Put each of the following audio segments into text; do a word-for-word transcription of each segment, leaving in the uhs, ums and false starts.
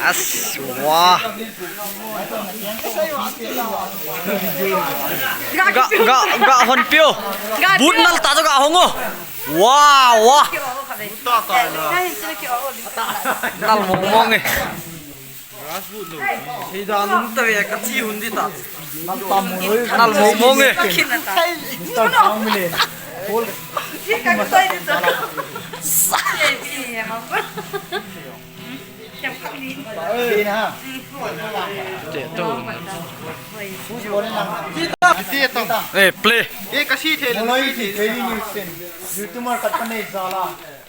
As, wah. Ga, ga, ga hon pio. But nal ta chu ga hong o. Wah, wah. Nal mong mong e. Nal mong mong e. Eh, play.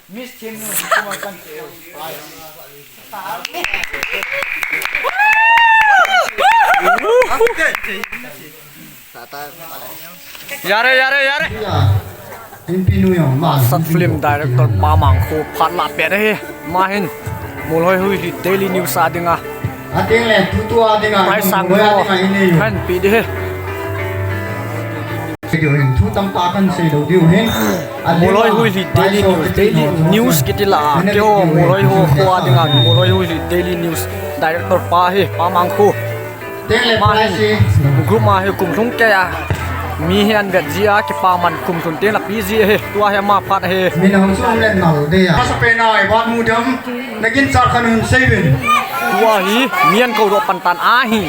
Miss Themnu, Miss Themnu, Miss Themnu. Yare, yare, yare. Inpi nu jong ma. Short film director Pa Mangkhu phat la pet ahi. Ama hin Molhoi Huilhi Daily News a dinga. Ating le tutu a dinga. Prize sang ho. Hen pi di he. Video hin thu tamtah kan sei lou diu hin. Molhoi Huilhi Daily News, Daily News kiti la. Keiho Molhoi ho kho a dinga Molhoi Huilhi Daily News director pa hi Pa Mangkhu. Tengle ama hi prize hi group ma hi kum lhung kei a. Mi hi an vet ji a, kipa man kum lhun tengle pi ji ahi. Tua hi ama phat ahi. Min hong sum le nal de a. Masa pe na i bat mu dem. Na kin char khan hun sei bin. Tua hi mi an ko ro pan tan ahi.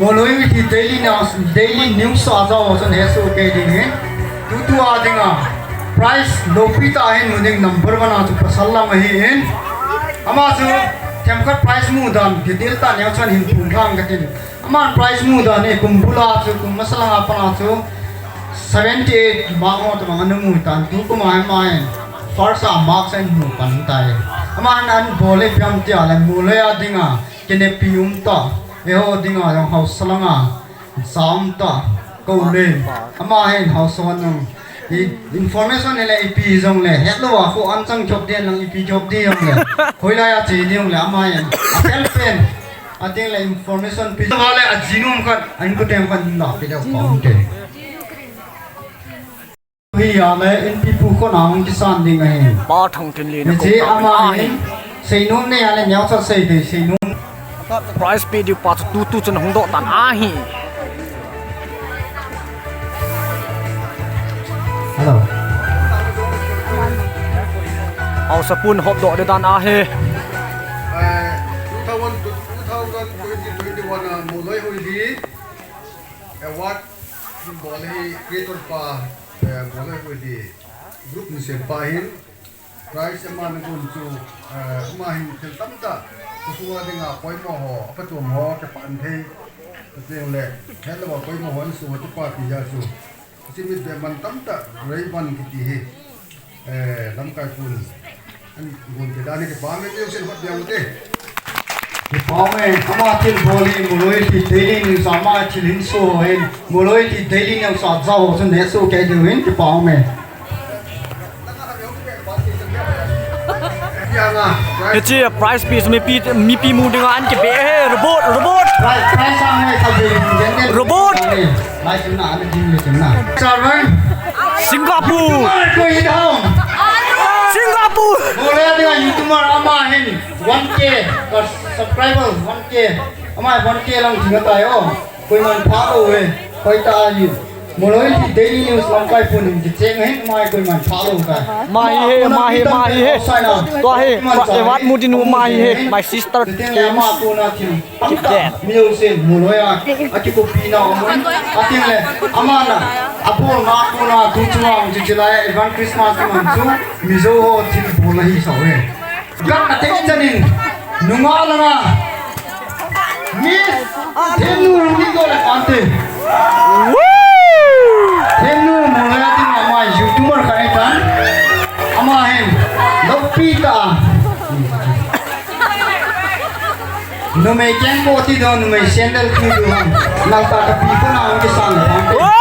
Molhoi Huilhi Daily News, Daily News a jao chun he su kei ding hi. Tutu a dinga prize lopi tah hin mu ding number one a chu pasal lam ahi in. Ama chu themkhat prize mu dan detail tah neo chan hin phung thlang ka tin. Ama prize mu dan hi kum bula chu kum masa langa pana chu seventy eight mark ho tabang ana mu tan, tu kum a ama hin first a mark sen mu pan tai. Ama hin an bol e piam tia le Molhoi a dinga kinepi um tah, eiho dinga jong hausa langa sam tah, ko le. Ama hin hausa hon jong i information hi le ipi jong le, het lou a kho an chang chop den lang ipi chop di jong le. Hoilai a che di jong le ama hin. A pen pen. Ating le information pi. Tua le a jinom khat, a inkote khat la pi leu pa um te. Hi a le inpi pu ko na hung kisan ding ahi. Pa Thangthinlien a ko ta ama ahi. Seinom nei a le neo cha sei dei seinom. Prize pe diu pa chu tutu chun hung doh tan ahi. Hello. Haosapu in hop doh ding dan ahi. Eh, two thousand, two thousand twenty, twenty-one a Molhoi Huilhi Award bol hi creator pa, eh, Molhoi Huilhi group nisem pa hin prize ama na gon chu, eh, ama hin thil tamtah, khosung a dinga poimo ho, aphatom ho, kipan thei, ating le, het lou a poimo ho, an su, kipa ti ja chu. Chimit be man tamtah, rei ban kiti hi. Eh, lamkai pun. An gon ke dan hi kipa me teu sin hot biang te. Kipa me, ama thil bol hi, Molhoi Huilhi Daily News a ama thil hin so ho hin, Molhoi Huilhi Daily News a jao ho chun ne so ke diu hin, kipa me. Hiche prize piece mipi, mipi mu dinga an kibe he, robot, robot. Prize, prize sang he, khabe, robot. Prize na, ana din le na. Charan. Singapore. Koi down. Singapore. Bole dia YouTuber ama hin one K, subscriber one K. Ama one K lang dinga tai o. Koiman phalou e, hoitah a hi. Molhoi Huilhi Daily News lamkai pun in kicheng hin mai koiman phalou ta. Mahi he, mahi, mahi he. Tua hi, award mu ding u mahi he, my sister. Ama kona thil. Keep that. Mi ho sen, Molhoi a, akipupi na amun. Ating le, ama na, abol na kona, tu chunga, chichilai, Evan Christmas man chu, Mizo ho thil bol ahi sa e. Gat na te chanin, nunga langa. Miss Themnu ni ko le ante. Woo! Themnu Molhoi a ding ama YouTuber ka e tan. Ama hin, lopi ta. Numei keng ko ti do, numei sandal ti do. Nal ta ka pi ko na ang kisan. Woo!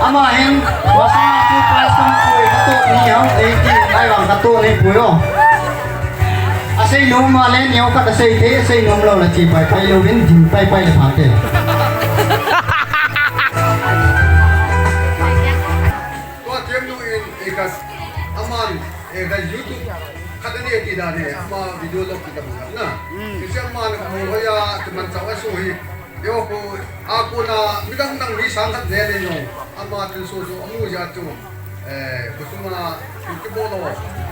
Ama hin, masang a tu prize kam pui, katu ni ham, eh, ti, ai wang katu ni pui o. Asei nom ma le, neo khat asei te, asei nom lou le, chi pai pai lou vin, ding pai pai le pha te. Ama video log kita bula na. Isi ama na mo ya teman chawa so hi. Yo ko ako na midang dang mi sang khat ne le no. Ama thilsoh chu amu jeh chu. Eh, khosung a kibol lo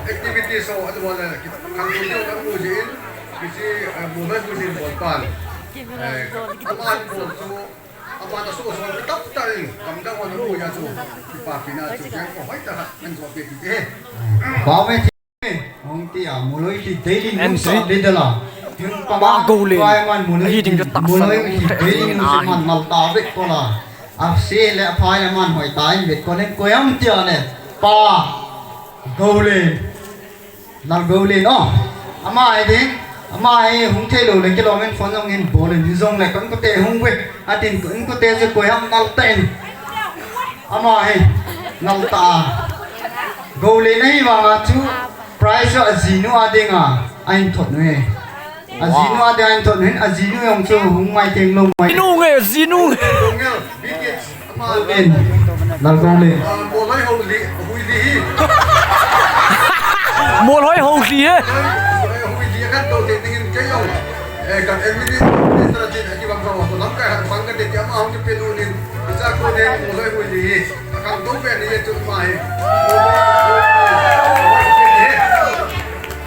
activity so, ahilou le kikhangtou jong amu jeh in, kisi, eh, mo le mo jin bol pan. Eh, ama bol chu, ama na so so tap ta in, kam da wan amu jeh chu, kipa pina chu, keng ko hoi ta ha, an so pe ti te. Ba me ti, hung ti a, mo loi ti daily news a le da la. Ba go le. Ba man mo loi ti, mo loi ti daily news man nal ta ve ko la. A se le a phai le man hoi ta in vet ko len koi ham tia le. Pa. Go len. Lal go len. Oh. Ama ai ding. Ama ai hung thei lou le kilom in phone jong in bol in jong le kon ko te hung ve. Atin kon ko te je koi ham nal ta in. Ama ai. Nal ta. Go len ai vang a chu. Prize chu ajinu a dinga, ahin thot nu e. Ajinu a dinga ahin thot nu hin, ajinu jong chu hung mai teng lou mai. Jinu nge, jinu nge. Lal Gong le. Molhoi ho li, hui li hi. Molhoi ho li he. Hui li kan to te ding in kei jong. Eh, kan administrator din aki bang ko, lamkai hat bang ka te ama hung pe nu nin. Cha ko ne molhoi hui li hi. Kang to pe ni ye chu ma hi.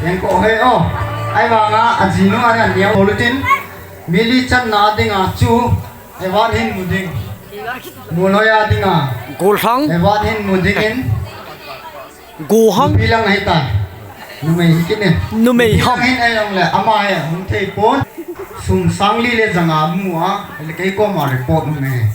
Yang ko he o. Ai vang a, ajinu a nan ya politin. Mili channa dinga chu. Evan hin mu ding. Molhoi a dinga. Golhang. Evan hin mu ding in. Gohang. Bilang hita. Numei hi kine. Numei ham. Bilang hin ai long le ama he hung thei pon. Sum sang li le janga mu a, le kei koma report mu ne.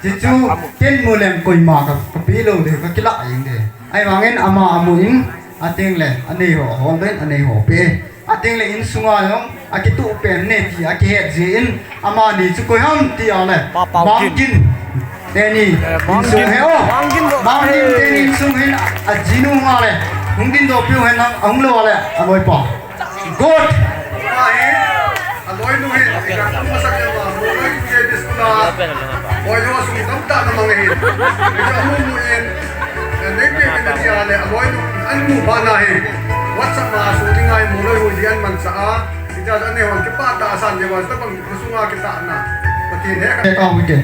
Ti chu ken mu lem koima ka, ka pe lou de, ka kila jeng de. Ai vang in ama amu in, ateng le, anei ho, hol den, anei ho pe. Ateng le insunga jong, akitu pen ne ti, akihet jeh in, amani chu koi ham ti a le. Pa Pau Gin. Bang Gin. Teni, eh, Bang insung Gin. He o. Bang Gin do. Bang Gin teni insung hin, ajinu nga le. Hung din do piu hen nang, ahung lou le, aloi pa. Good. Ahi, aloi nu hin, ika kum masak ya ma, molhoi ye biskula. Oi, yo sum tam ta na mang hin. Ika mu mu in, eh, nei pe ke na tia le, aloi nu, an mu ba na hin. WhatsApp ma su ding ai molhoi hui di an man sa a. Ika an ne hon ke pa ta san ye wa, ta bang sunga ke ta na. Pati ne ka. Ke ka wi ke.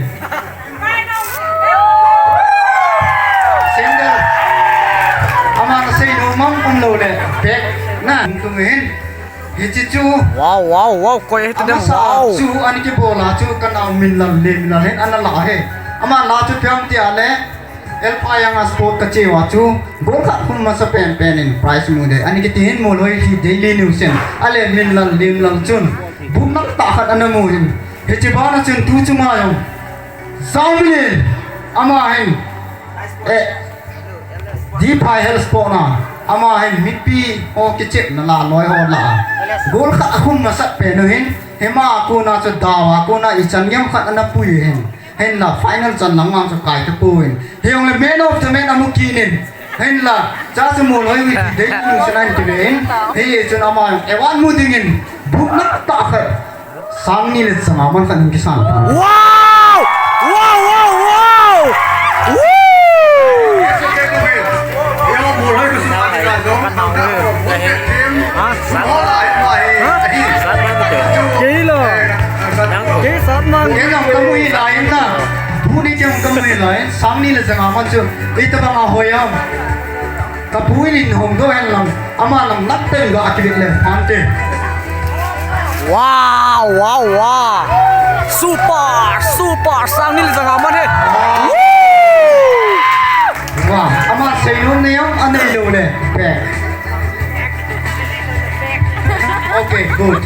Sandal. Ama na sei no mang um lou le. Bek. Na, tum hin. Hichi chu. Wow, wow, wow. Koi hiti dem. Amasa wow. Chu an kibol a chu ka nau min lal le min lal hin ana la he. Ama la chu piang ti a le. El pa yang a sport ka che wa chu. Gol khat khum masa pen pen in prize mu de. Ani kiti hin molhoi hi daily news in. Ale min lal lim lal chun. Buk nak ta khat ana mu hin. Hichi ba na chun tu chu ma yong. Zaumin, ama hin, eh, Diphai Health Sport na, ama hin mipi ho kichepna la, loi ho la. Gol khat akhum masat pen u hin, hima kona chu dawa, kona ichan gem khat ana pui hin. Hinla final chan lang ngang chu kai ta pui hin. Hijongle man of the match amu kit in. Hinla, cha chu molhoi wi ti dei tu chu nan ti ve in. Hichun ama award mu ding in. Buk nak ta khat. Sang ni le changa man khat in kisan. Wow! Wow, wow, wow! Woo! Kei lo. Kei sat man. Kei jong kamu hi lai na. Bu ni kei jong kamu hi lai. Sang ni le changa man chu. Ita banga hoi am. Kapu in hung doh hen lang. Ama lang nak pen ga kivet le phante. Wow, wow, wow. Super, super, sang ni le changa man he. Woo! Wow, ama sei lou ne am, anei lou le. Back. Okay, good.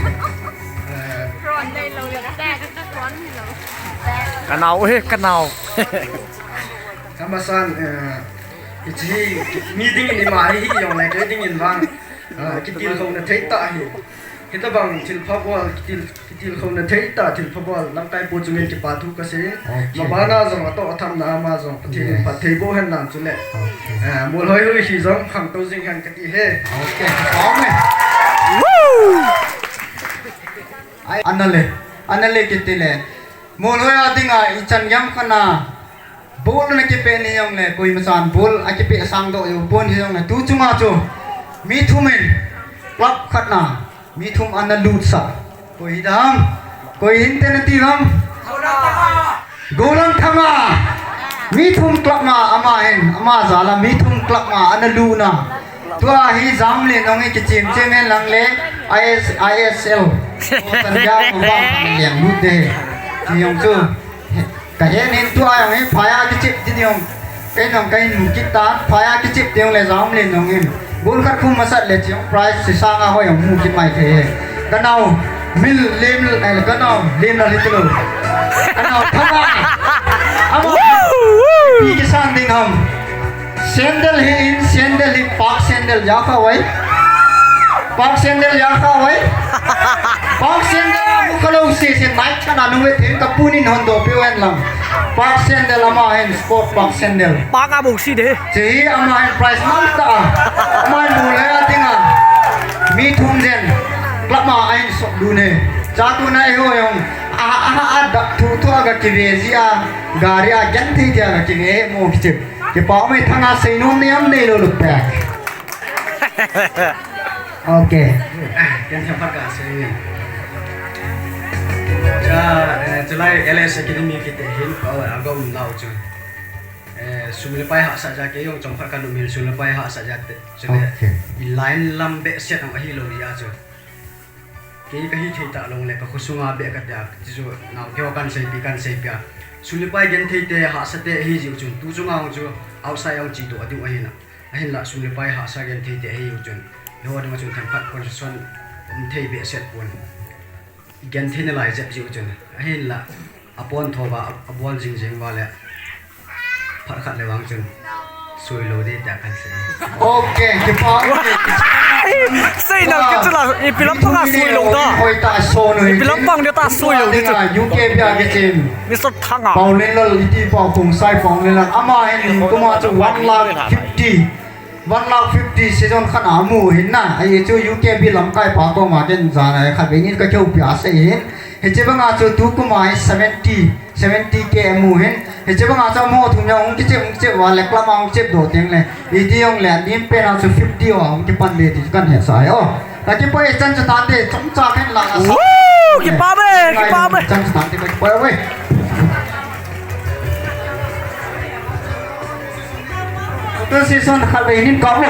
Ka nao he, ka nao. Kamasan, eh, hichi, mi ding in ima hi, hi jong le, kei ding in vang. Ah, kitilkhouna thei ta hi. Hitabang thilpha bol, kitil, kitilkhouna thei ta, thilpha bol, lamkai pu chungin kipa thu kasei. Okay. Mabana jong atoh athamna ama jong, Pathen in phatthei boh hen lang chule. Okay. Ah, molhoi hui hi jong, khangtou jing hen kati he. Okay, pao me. Woo! Ai, anale, anale kiti le. Molhoi a dinga ichan gem khat na. Ball na kipe ni jong le, koima chan ball akipe sang doh jou pon hi jong le, tu chunga chu. Mi thum in, club khat na. Mi thum ana lut sa. Koi hi dam. Koi hin te nati dam. Golang Thanga. Mi thum club ma ama hin. Ama jala mi thum club ma ana lut na. Tua hi jam le nong hi kichim chim en lang le. I S, I S L. Sanja ma ba leng lut de. Ti yong chu. Ka he nin tua jong hi phaya kichip ti jong. Kei jong kei nu kit tan phaya kichip ti jong le jam le jong hin. Bul khat khum masat le chi jong prize si sanga hoi jong mu kit mai thei he. Ka nau mil lim eh, ka nau lim la li tu. Ka nau thama. Ama. Pi kisan ding ham. Sandal hi in, sandal hi park sandal ya kha wai. Park sandal ya kha wai. Park sandal a mu kalo se se nai chana nu ve the ka punin hon do pe wen lang. Park sandal ama hin sport park sandal. Park a bu si de. Che hi ama hin price man ta. Ama hin bu le a tinga. Mi thum jen. Club ma a hin sok du ne. Cha tu nai ho yong. A a a da thu thu a ga ki ve ji a. Gari a gen thi thi a ga ki ve mo ki chip. Kipa um e Thanga seinom nei am neilou lou pek. Okay. Ken themkhat kasei. Cha, eh, chulai L S Academy kiti hin, oh, aga um nau chu. Eh, sum le pai hahsa ja kei jong chomkhat kanum hin sum le pai hahsa ja te. Chule, okay. I line lam behseh ang ahilou jeh a chu. Kei kahi thei talou le, ka khosunga beh katia, tichu nao keo kan seipi, kan seipi a. Sum le pai genthei te, hahsa te, ahi jiu chun, tu chunga hung chu, outside hung chi to adiu ahina. Ahinla, sum le pai hahsa genthei te, ahiu chun. Eiho dinga chun themkhat contribution, um thei behseh pon. Genthei nalai jep jiu chun. Ahinla, apon thova, abol jing jing vale. Phat khat le vang chun. Sui lou ding tia kan sei. Okay, kipa. Sei nang kichu la, ipi lampang a sui lou da. Hoi ta so no. Ipi lampang dia ta sui lou ding chu. U K B a kichim. Mister Thanga. Paolenlal iti pa Khongsai Paolenlal. Ama hin kum a chu one lakh fifty. One lakh fifty season khat a mu hin na. Ahi chu U K B lamkai pa koma ken jana khat vei nin ka keu pia sei hin. Hiche banga chu tu kum a hi seventy, seventy K amu hin. Hiche banga chu amaho thum jong hung kichep, hung kichep uva le club a hung chep doh teng le. Iti jong le adim pen a chu fifty a hung kipan ding ti kan hetsah e. O. Ka kipah e chan chu tante, chomcha khen lang asa. Woo! Kipa be, kipa be. Chan chu tante ka kipah e. Tu season khat vei nin kap le.